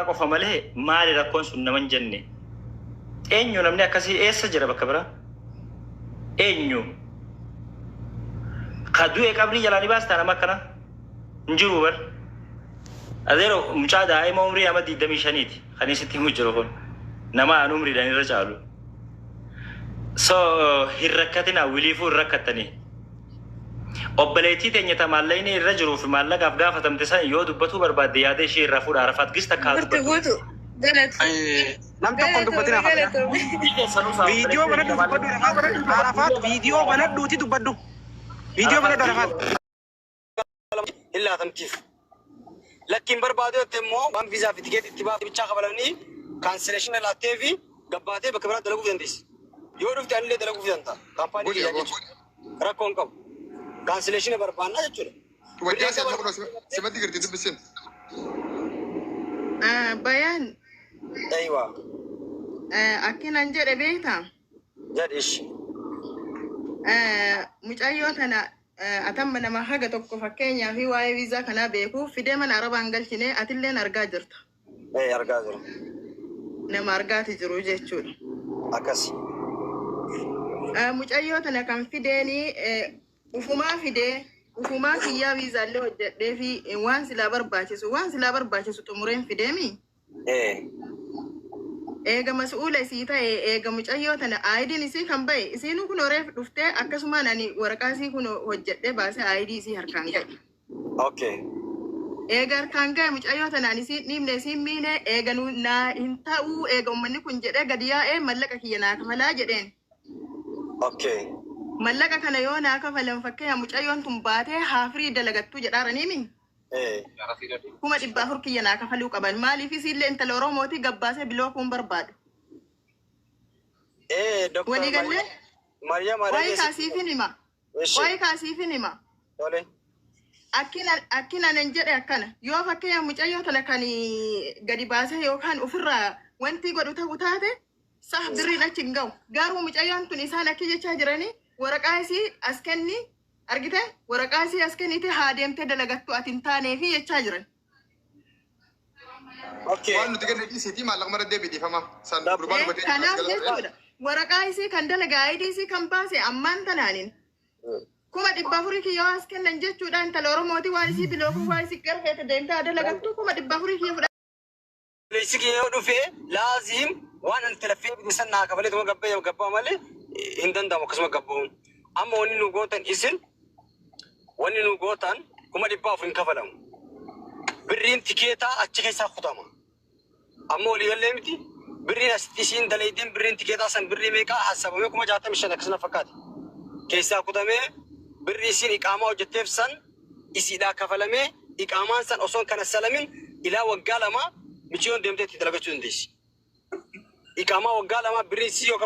qofa malee maali rakkoon sun nama hin jenne. Eenyu namni akkasii eessa jira bakka biraa? Eenyu? Ka du'e qabrii jalaa ni baastaa nama akkanaa? Hin jiru bar. Adeero mucaa daa'ima umrii ama 25ti kan isitti himu jiru kun. Nama an umriidhaan irra caalu. So hin rakkatinaa, wiliifuu hin rakkattanii. Obboleettii teenya ta maallaqni irra jiruu fi maallaqaaf gaafatamte san yoo dubbatuu barbaadde yaada ishii irraa fuudha. Arafaat gis takka haa Dubarti dubbattu. guutu galatu. Nam tokko hin Galatoomi dubbatin Arafaat. galatoomi. Hundi keessanuu saa Viidiyoo obboleettii banadhu teenya dubbadhu maallaqni Arafaat. Arafaat viidiyoo banadhuuti dubbadhu. Viidiyoo Arafaat banadhu viidiyoo Arafaat. Hin laatamtiif. Lakki hin barbaadu jette immoo waan viizaa fi tikeetii itti baafte bichaa kafalanii cancellation laattee fi gabbaatee bakka biraa dalaguuf dandeessi. Yoo dhufte anillee dalaguuf danda'a. Kaampaanii Godhi kiyyaan aboo. jechuudha. Rakkoo hin qabu. Cancellation barbaannaa jechuudha. Wajjaa Birrii si akka amma kunoo barbaadde simatti girti dubbisin. Bayaan Aywa. akkinan jedhe beektaa? Jedhi ishi. Mucayyoo tana atamma nama haga tokko fakkeenyaa fi waa'ee viizaa kanaa beeku fidee mana arabaan galchine, atilleen argaa jirta. Ee, argaa jira. Nama argaati jiru jechuudha. Akkasi. Mucayyoo tana kan fideeni ufumaa fidee, ufumaa kiyyaa viizaallee hojjedhee fi waan silaa barbaachisu xumureen fideemi. Ee. Eega mas'uula isii ta'e, eega mucayyoo tana IDn isii kan ba'e, isiinuu kun horeef dhuftee, akkasumaan ani waraqaa isii kun hojjedhee baasee ID isii harkaan ga'e. Eega harkaan ga'e, mucayyoo tana ani isiin dhiibne, isiin miine, eega nu naa hin ta'uu, eega uummanni kun jedhee gadi yaa'ee mallaqa kiyya naa kafalaa jedheen. Mallaqa kana yoo naa kafalan, fakkeenya mucayyoon tun baatee haa firii dalagattuu jedhaaraniimi. Ee. 400,000 kiyya naa kafaluu qaban. Maaliif isiillee intala Oromooti, gabbaasee bilookuun barbaadu. Ee, Doktor Walii gallee? Maryam Waa'ee Adamee. kaasiifin hima. Ishi. Waa'ee kaasiifin hima. Tole. Akkina nan jedhe akkana. Yoo fakkeenya mucayyoo tana kan gadi baasee yookaan ofirraa wanti godhu ta'u taate, sah, birriin achi hin ga'u. Garuu mucayyoon tun isaan akki jechaa jiranii waraqaa isii as kenni, argite, waraqaa isii as kennite haa deemtee dalagattu, ati hin taaneefi jechaa jiran. Waan nuti gadi dhiisiitii maallaqa mara deebii dhiifama. San gurbaan hubatee Kanaaf as galata. Jechuudha. Waraqaa isii kan dalagaa, ID isii kan baase ammaan tanaanin 400,000 kiyya as kennan jechuudha. Intala Oromooti, waan isii bilookuu, waan isii gara feete deemtee haa dalagattu, 400,000 kiyya fudhadhu. Obboleessi kiyya yoo dhufe laazim waan ani talaffee bite san naa kafalee tuma gabbee gabbaa malee hin danda'amu akkasuma gabbuun. Amma wanni nu gootan, isin wanni nu gootan, 400,000 hin kafalamu. Birriin tikeetaa achi keessaa kutama. Amma walii gallee miti, birriin asitti isiin dalaydeen, birriin tikeetaa san birrii meeqaa hassabamee, 65,000 akkasuma fakkaate. Keessaa kutamee birrii isiin iqaamaa hojjetteef san isiidhaa kafalamee, iqaamaan san osoo kana salamin ilaa waggaa 2 michiyoon deemtee itti dalagachuu dandeessi. Iqaamaa waggaa 2 birrii isii yoo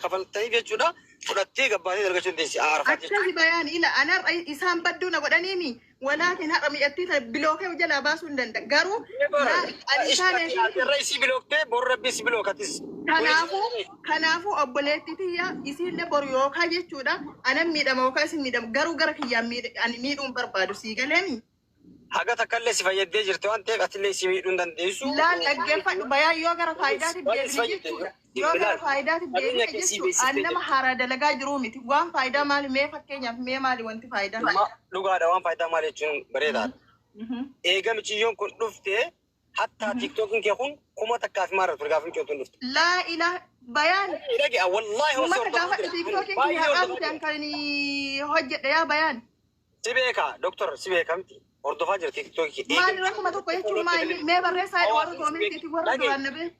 kafaltaniif jechuudha, fudhattee gabbaatee dalagachuu dandeessi. Arafaat jechuudha. Akkasi bayaan ila anarra isaan badduu na godhaniimi, walaakin har'a mi'attii tana bilookee jalaa baasuu hin danda'a. Garuu naa ani isaan Irra isii bilooktee boru rabbi isii bilookatis. Kanaafuu obboleettii tiyya isiillee boru yookaan jechuudha anan miidhama yookaan isin miidhama, garuu gara kiyyaan ani miidhuun barbaadu, sii galeemi. Haga takkallee si fayyadee jirti waan ta'eef atillee isii miidhuu hin dandeessu. Laal, dhaggeeffadhu bayaan, yoo gara faayidaatiif Baay'ee si deebine fayyadde. jechuudha. Yoo gara Bilaal, faayidaatiif qabeenya deebine kee sii jechuudha. beeksiftee An nama jirti. haaraa dalagaa jiruu miti. Waan faayidaa maali, mee fakkeenyaaf mee maali wanti faayidaa? Dhugaadha, waan faayidaa maali jechuun bareedaadha. Eega miciyyoon kun dhufte, hattaa TikTokiin kee kun 1000 fi maarra ture gaafa miciyyoon tun dhufte. Laa ilaa bayaan. Dhage, wallaahi osoo Uummata hordofaa gaafadhu jira. TikTokiin Baay'ee kiyya haqaa hordofaa miti jira. kan hojjedhe yaa bayaan. Si beeka, doktor, si beeka miti. Hordofaa jira TikTokii kee. Maal irra 1000 jechuun maali? Mee barreessaa warra commentiiti, warra duraan na beeku.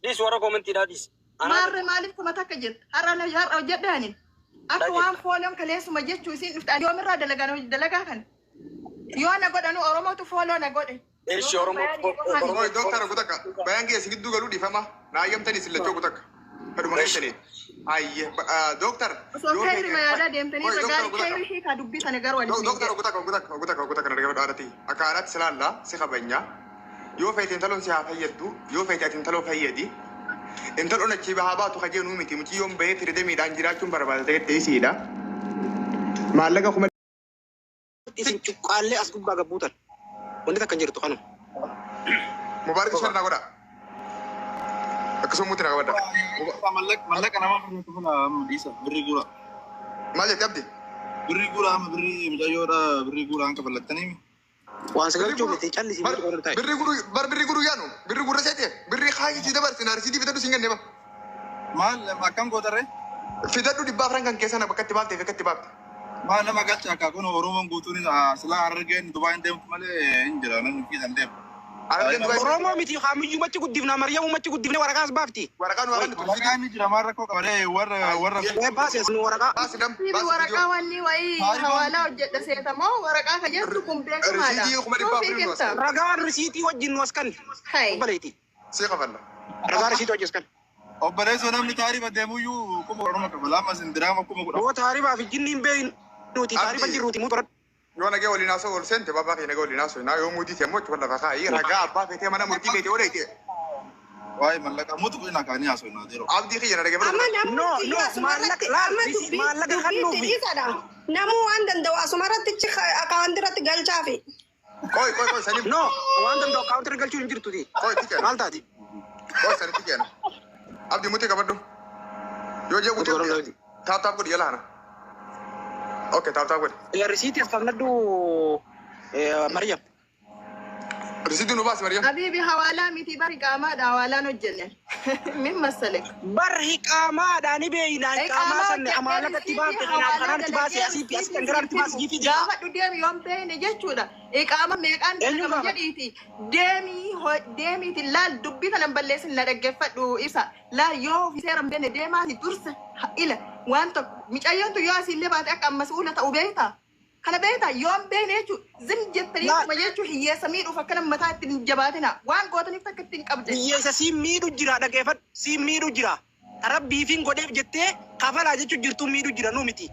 Dhiis, warra commentiidhaa dhiis. Maarre maaliif 1000 jetta? Har'a har'a hojjedhe ani. Akka Dhage. waan follown kaleessuma jechuu isiin dhufte, ani yoomirraa dalagaa dalagaa kana. Yoo na godhanu Oromootu follow na godhe. Eeshi Oromoo. Oromoo dooktar ogu takka bayaan keessa gidduu galuu dhiifama naa ayyamtanii isin lachuu ogu takka fedhuma keessaniin. Ayye dooktar. Osoo keeyri yaadaa deemtanii irra gaarii, keeyri hiikaa dubbii sana garuu ani Dooktar ogu takka, ogu takka, ogu takka, ogu takka na dhaggeeffadhu. Haadhati akka haadhaatti si laallaa si kabajnaa. Yoo feete intaloon si haa fayyaddu, yoo feete ati intaloo fayyadi. Intaloon achii bahaa baatu kajeenuu miti, mucayyoon bahee freedomiidhaan jiraachuun barbaada ta'etti isiidha. Maallaqa kuma Isin cuqqaallee as gubbaa gabbuutan. Wanti takka hin jirtu kanuma. Mubaarak share naa godha. Akkasuma muti naa qabadha. Mallaqa namaa fudhatu kana amma dhiisa birrii guura. Maal jette Abdi? Birrii guura amma birrii mucayyoodha birrii guura hanka fallattanii. Waan sagalchuu miti callisi miti qorra taa'e. Birrii guru bar birrii guru yaanu birrii gurra seete birrii kaayii dabarsi naa risiitii fidadhu siin gannee ba. Maal akkam gootarree? Fidadhu 400 kan keessa na bakka itti baaftee fi akka itti baafte. Maal nama galcha akka kun Oromoon guutuun silaa Harargeen Dubaayin deemtu malee hin jira namni fiisan deemu. Harargeen Dubaay Oromoo miti haamiyyuu machi guddifna Maryamu machi guddifne waraqaas baafti. Waraqaa nu haran Waraqaan ni jira maal rakkoo qabaree warra warra. Ee baase nu waraqaa. Baasi dam Bibi baasi waraqaa viidiyoo. wanni wayii hawaalaa hojjedha seetamoo waraqaa ka jettu kun beekamaadha. Risiitii 400,000 nu as Nuufii kenna. Ragaan risiitii wajjin nu as kan. Hai. Obboleetti. Sii kafalla. Ragaa risiitii wajjin as kan. Obboleessoo namni taarifa deemuyyuu 10,000 qaba lama isin diraama 10,000. Boo taarifaa fi jinni hin beeyin nuti taarifa Abdi. jirruuti muu toran. Yoo nagee waliin haasa'u ol seente babbaa kee nagee waliin haasa'u naa yoo muudii ta'e immoo achuma lafa kaa'ii ragaa abbaa feetee mana murtii feetee odeete. Waa'ee mallaqa mutu kun kaanii haasa'u naa yeroo. Abdii kiyya na dhagee Amma No, namni no, asumarratti maallaqa laal amma risi dubbii maallaqa dubbii kan nuufi. dhiisadha. Namuu waan danda'u asumarratti akaawwantii irratti galchaafi. Qoy qoy qoy saniif No, waan danda'u akkaawuntii galchuu hin jirtuti. qoy itti kenna. Maal taati? Qoy sanitti kenna. Abdii mutii qabadhu. Yoo jee Mutu guutuu godhan taap taap godhi yala kana. Okay taap taap godhi. Risiitii as qabnadhu Maryam. Risiitii nu baasi Maryam. Habibi hawaalaa miti bari qaamaadha hawaalaan hojjenne. Min masale. Bar hiqaamaadhaan ni beeyna hiqaamaa Iqaamaa sanne hojjedhee amaanaqatti risiitii baafte kanaaf hawaalaa kanaanitti baase dalagee asii fi asii risiitii kan garaanitti siif baase kennu. jiifii jira. Gaafadhu deemi yoon beeyne jechuudha. Iqaama meeqaan Eenyu dalagama gaafata? jedhiiti. Deemii deemiiti laal dubbii kana hin balleessin na dhaggeeffadhu ibsa. Laal yoo ofii seera hin beekne deemaati dursa ila waan tokko micayyoon tun yoo asiillee baate akka ammas uula ta'u beektaa? Kana beektaa yoo hin beekne jechuudha. Zim jettanii Laal akkuma jechuun hiyyeessa miidhuuf akkana mataa ittiin hin jabaatina. Waan gootaniif takka ittiin qabde. hiyyeessa siin miidhu jira dhaggeeffadhu siin miidhu jira. Rabbiifin godheef jettee kafalaa jechuun jirtuu miidhu jira nuu miti.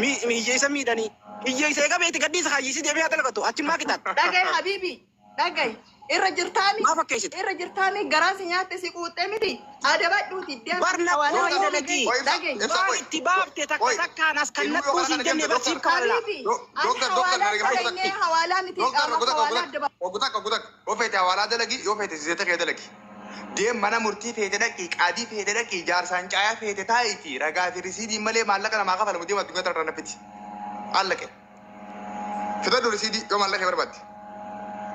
Hiyyeessa miidhanii. Hiyyeessa eega beekti gadhiisa hayyisii deemee haa dalagatu achi maa qixaata. Dhagaye habibi dhagaye irra jirtaami Maa fakkeessite? irra jirtaami garaa si nyaatte si quuxxee miti adabadhuuti deemi Bar hawaalaa lakkoo dalagee miti. Qoy ibsa dhagaye ibsa Waan qoy. itti baafte takka Qoy. takkaan as kan Ilmu yoo nattuu kana siin kana jenne deemte barsiif doktar. kafalla. habibi ani Doktar doktar na hawaalaa dhagee dalagnee hawaalaa miti Doktar qaama ogutak hawaalaa ogutak adda ogutak ogutak yoo feete hawaalaa dalagi yoo feete siseeta kee dalagi. Deem mana murtii feete dhaqi qaadii feete dhaqi jaarsaan caayaa feete taa'iiti ragaa fi risiidii malee maallaqa namaa kafalamu deema addunyaa irraa naffiti. Allaqe. Fidadhu risiidii yoo maallaqa kee barbaadde.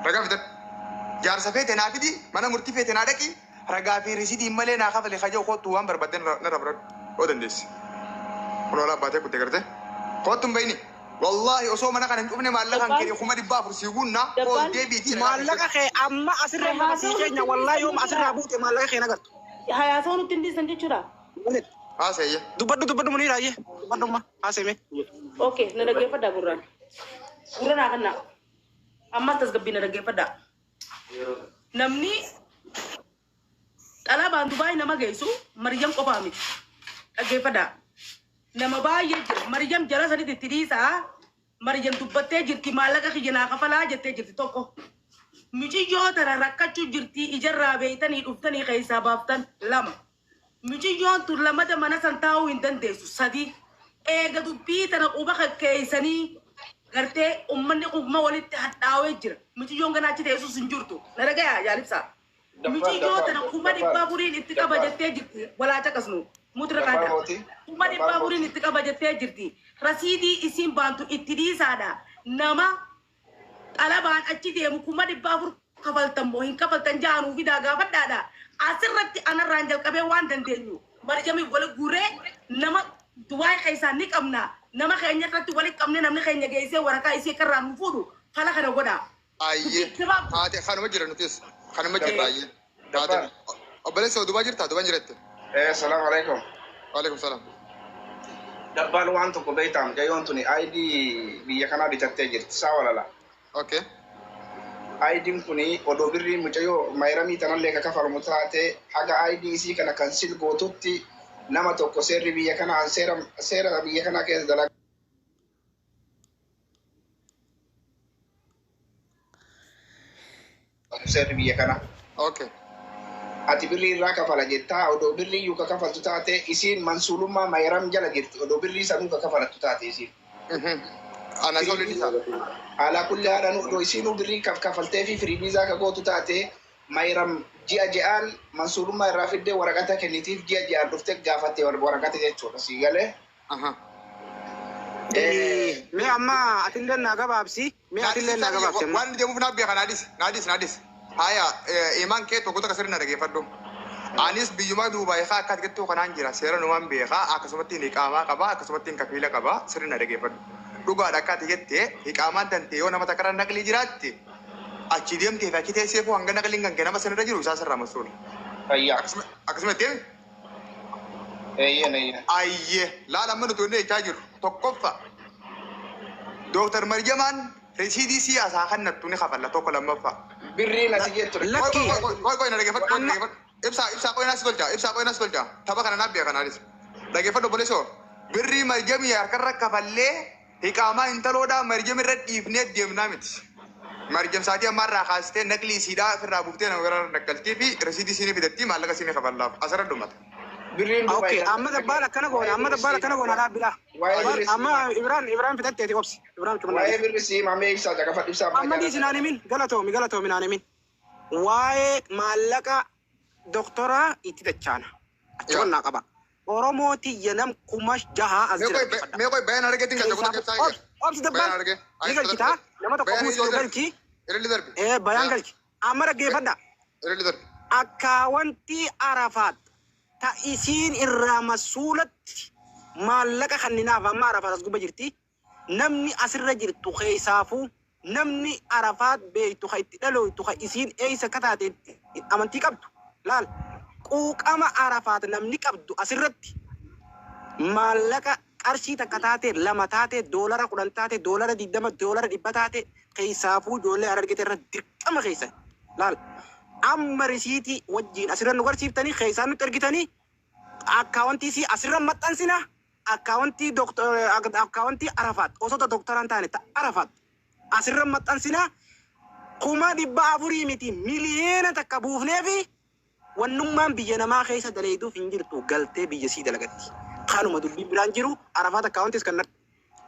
Ragaa fidadhu. Jaarsa feete naa fidi mana murtii feete naa dhaqi ragaa fi risiidii malee naa kafale kaja'u kottu waan barbaadde narra fudhadhu yoo dandeesse. Kun walaa baatee kuttee gartee. Kottu hin bayini. Wallaahi osoo mana kana hin cufne maallaqa kan kee 400,000 sii guunnaa ol deebiitii ragaa fi Maallaqa kee amma asirra lafa sii Haasawuu keenya nutti hin wallaahi dhiisan yooma asirraa jechuudha. buute maallaqa kee nagartu. Haasawuu nutti hin dhiisan jechuudha. Haasa'e. Dubbadhu dubbadhu muniira ayyee dubbadhu amma haasa'ime. Okay, na dhaggeeffadhaa gurraan. Gurra naa kennaa. Ammas tasgabbii na dhaggeeffadhaa. Namni xalabaan Dubaay nama geessu Maryam qofaa miti. Dhaggeeffadhaa. Nama baay'ee jira. Maryam jara sanitti itti dhiisaa. Maryam dubbattee jirti maallaqa kiyya naa kafalaa jettee jirti tokko. Muciyyoo tana rakkachuu jirti ijarraa beeytanii dhuftanii keessaa baaftan lama. Muciyyoon tun lamada mana san taa'uu hin dandeessu sadi. Eega dubbii tana quba keeysanii gartee ummanni qubma walitti hadhaawee jira. Muciyyoon ganaa achi teessus hin jirtu. Na dhagayaa jaalibsaa. Muciyyoo tana 400,000 itti qaba jettee jirti. Walaa caqasnu. Mutra Dabbaa kaadha. mootii. Kuma Dabbaa dhibba afuriin mootii. itti qaba jettee jirti. Rasiidii isiin baantu itti dhiisaadha. Nama xalabaan achi deemu 400,000 kafaltan moo hin kafaltan jaanuu fidaa gaafadhaadha. Asirratti anarraan jalqabee waan dandeenyu. Marjamiif wali guuree nama Dubaay keessaa ni qabna. Nama keenya irratti wali qabne namni keenya geessee waraqaa isii akka irraa nu fuudhu fala kana godha. Ayyee. Gabaabdu. Haate kanuma jira nutis. Kanuma jirra ayyee. Haate. Dabbaa. Obboleessa Dubaa jirtaa? Dubaan jirette. Salaamu alaikum. Waalaikum salaam. Dabbaan waan tokko beektaa mucayyoon tuni ID biyya kanaa bitattee jirti saa walala. Okay. ID'n kuni odoo birrii mucayyoo mayramii tanallee ka kafalamu taate haga ID isii kana kan sil gootutti nama tokko seerri biyya kanaa seera seera biyya kanaa keessa dalagaa. Seerri biyya kanaa. Okay. Ati birrii irraa kafala jettaa odoo birrii iyyuu ka kafaltu taate isiin mansuulummaa mayram jala jirti odoo birrii sanuu ka kafalattu taate isiin. Ana isa olii dhiisaa. Alaa kulli haadhaan odoo isiinuu birrii kafaltee fi firii viizaa ka gootu taate Mayram ji'a ji'aan mansuurummaa irraa fiddee waraqata kennitiif ji'a ji'aan dhuftee gaafatte waraqata jechuudha sii galee. Mee amma atillee naa gabaabsi. Mee atillee naa gabaabsi amma. Waan deemuuf naa beeka naa dhis naa dhis naa dhis. Haya imaan kee tokko tokko sirrii na dhageeffadhu. Anis biyyuma Duubaay haa akka argattu kanaan jira seera numaan beekaa akkasumatti iqaamaa qaba akkasumatti kafiila qaba sirrii na dhageeffadhu. Dhugaadha akka ati jettee iqaamaan tantee yoo nama takkarra naqlii jiraatte achi deemtee fi achi teesseefuu hanga naqliin kan nama sanarra jiru isaa sirraa masuula. Fayyaa. Akkasuma jettee Eeyyeen eeyyeen. Ayyee laala amma nuti wanni jechaa jiru tokkoffa Dooktar Marjamaan risiidii siyaasaa kan nattu ni kafalla tokko lammaffaa. Birriin ati jettu. Lakki. Qoy qoy na dhageeffadhu qoy na dhageeffadhu. Ibsaa ibsaa qoy naas tolcha ibsaa qoy naas tolcha tapha kana naaf beeka kanaanis. Dhageeffadhu obboleessoo birrii Marjamii harkarra kafallee hiqaamaa intaloodhaa Marjam irra dhiifnee deemnaa miti. Marjam saatii ammaarraa kaastee naqlii isiidhaa ofirraa buuftee nama bira naqaltii fi risiidii siinii fidattii maallaqa siinii kafallaaf asirra dhumata. Birriin Okay, amma dabbaal akkana goona, amma dabbaal akkana goona dhaabbila. Waa'ee birrii Amma Ibraan Ibraan fitatteeti obsi. Ibraan cuma Waa'ee birri sii himamee ibsaa caqafadhu ibsaa abbaa Amma dhiisi jaalata. naan himin galatoomi galatoomi naan himin. Waa'ee maallaqa doktoraa itti dachaana. Achi qonnaa qaba. Oromoo tiyya nam 6000 as jira dhaggeeffadha. Mee qoy bayaan argeetiin galcha kutaa Keessaaf ibsaa obsi obsi dabbaal Bayaan argee. ni galchitaa nama tokko Bayaan buusi illee darbi. galchi Illee darbi. Bayaan galchi. Amma dhaggeeffadha. Illee darbi. Akkaawwantii Arafaat ta isiin irraa masuulatti maallaqa kanninaaf amma Arafaat as gubba jirti. Namni asirra jirtu keessaafuu namni Arafaat beektu ka itti dhalooytu ka isiin eessa akka taate amantii qabdu. Laal quuqama Arafaat namni qabdu asirratti maallaqa qarshii takka taate lama taate doolara 10 taate doolara 20 doolara 100 taate keessaafuu ijoollee Harargete irra dirqama keessa. Laal amma risiitii wajjin asirra nu garsiiftanii keessaan nutti ergitanii akkaawwantii si asirra maxxansina akkaawwantii doktor akkaawwantii Arafaat osoo ta doktoraan taane ta Arafaat asirra maxxansina 400,000 miti 1,000,000 buufnee fi wannummaan biyya namaa keessa daleeduuf hin jirtu galtee biyya sii dalagatti. Kanuma dubbiin biraan jiru Arafaat akkaawwantiis kan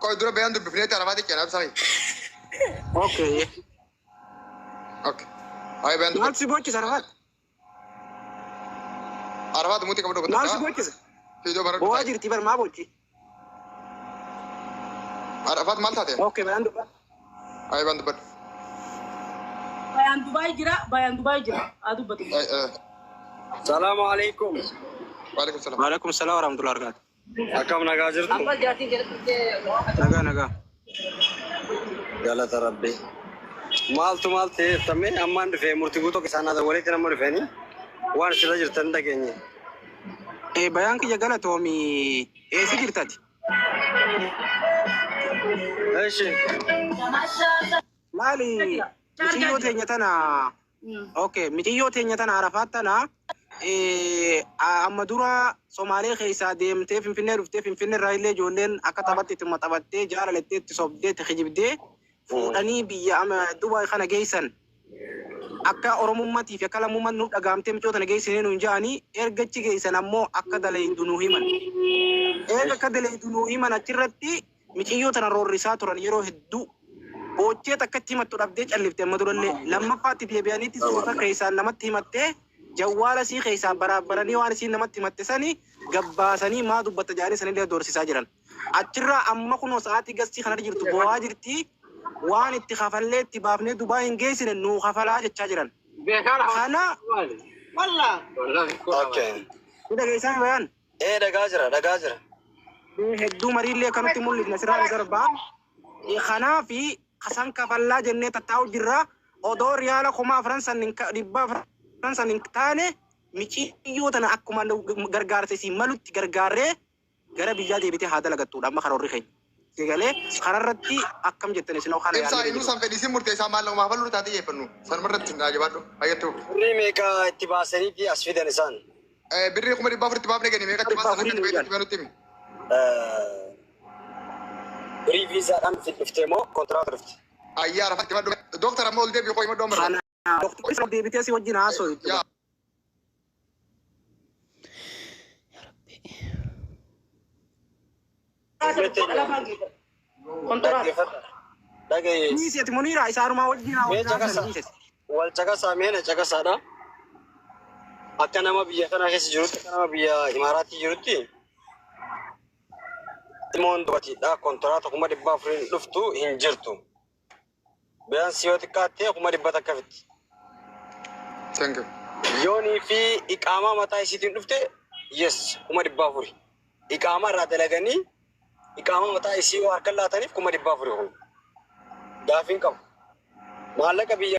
Qoy dura bayaan dubbifneetti Arafaat itti ibsaa. Okay. Okay. Ay bayaan Maal dubbifne. si boochisa Arafaat? Arafaat muutii qabdu Maal si boochisa? Fiidoo bara Boo'aa jirti bar maa boochi? Arafaat maal taate? Okay bayaan dubbadhu. Ay bayaan dubbadhu. Bayaan Dubaay jira, bayaan Dubaay jira. Haa dubbatu. Salaamu alaikum. Waalaikum salaam. Waalaikum salaam warahmatullahi wabarakatuh. Akkam nagaa jirtu? Nagaa nagaa. Galata Rabbi. Maaltu maal ta'e jettamee ammaan dhufee murtii guutuu isaan haasa walitti nama dhufeeni waan asirra jirtan dhageenye. Bayaan kiyya galatoomi eessa jirtati? Eshi. Maali miciyyoo teenya tana okay miciyyoo teenya tana Arafaat tana amma dura Somaalee keessaa deemtee Finfinnee dhuftee Finfinnee irraa illee ijoolleen akka taphatti itti taphattee jaalalattee itti sobdee itti kijibdee fuudhanii biyya Dubaay kana geessan. Akka Oromummatii fi akka lammummaatti nuuf dhagaamtee micoota tana geessinee nuun ja'anii ergachi geessan ammoo akka daleeydu nuu himan. Erga akka daleeydu nuu himan achirratti miciyyoo tana roorrisaa turan yeroo hedduu. Boochee takka itti himattu dhabdee callifte amma durallee lammaffaatti deebi'aniitti suuta keessaan namatti himattee jawwaala sii keessaan baraabbaranii waan isiin namatti himatte sanii gabbaasanii maa dubbatta jedhanii sanillee doorsisaa jiran. Achirraa amma kunoo sa'aatii gastii kanarra jirtu boo'aa jirti waan itti kafallee itti baafnee Dubaay hin geessine nuu kafalaa jechaa jiran. Kana Okay. ni dhageessaa bayaan. Dhagaa jira dhagaa jira. Hedduu mariillee akkanatti mul'ifna sirraa darbaa. Kanaafi kasan kafallaa jennee tattaa'u jirra. Odoo riyaala 4,000 san 400 san hin taane miciyyoo tana akkuma gargaarsa isiin malutti gargaarree gara biyyaa deebitee haa dalagattudha amma karoorri keenya. Egalee kararratti akkam jettan isin kana Ibsaa yaadne inuu jiru. san fedhii murtee isaa maallaquma hafaluu taatee xiyyeeffannu. Sanuma irratti naa jabaadhu. Hayyattuu. Birrii meeqa itti baasanii fi as fidan isaan? Birrii 400,000 itti baafne gani meeqa itti baasan akka 400 itti nuun fayyadamtu nutti himi. Birrii viizaadhaan dhuftee moo kontiraata dhufte? Ayyaa Arafaat itti maddu. Dooktar amma ol deebi'u qoy maddu amma. Kana doktorri deebitee si wajjin haasoo jechuudha. Yaa. Kontiraata. Dhaggeeffadha. Dhagaye. Dhiisi ati Muniira isaanumaa wajjin haa Mee wajjin caqasa. haasa'an. Wal caqasaa mee na caqasaadha. Akka nama biyya kana keessa jirutti, akka nama biyya Imaaraatii jirutti, ilmoon dubartiidha kontiraata 400,000 dhuftu hin jirtu. Biyaan yoo xiqqaatte 100,000 fitti. Thank you. Yoonii fi iqaamaa mataa isiitiin dhufte yes 400,000. Iqaamaa irraa dalaganii iqaamaa mataa isii yoo harka laataniif 400,000 kun. Gaafiin qabu. Maallaqa biyya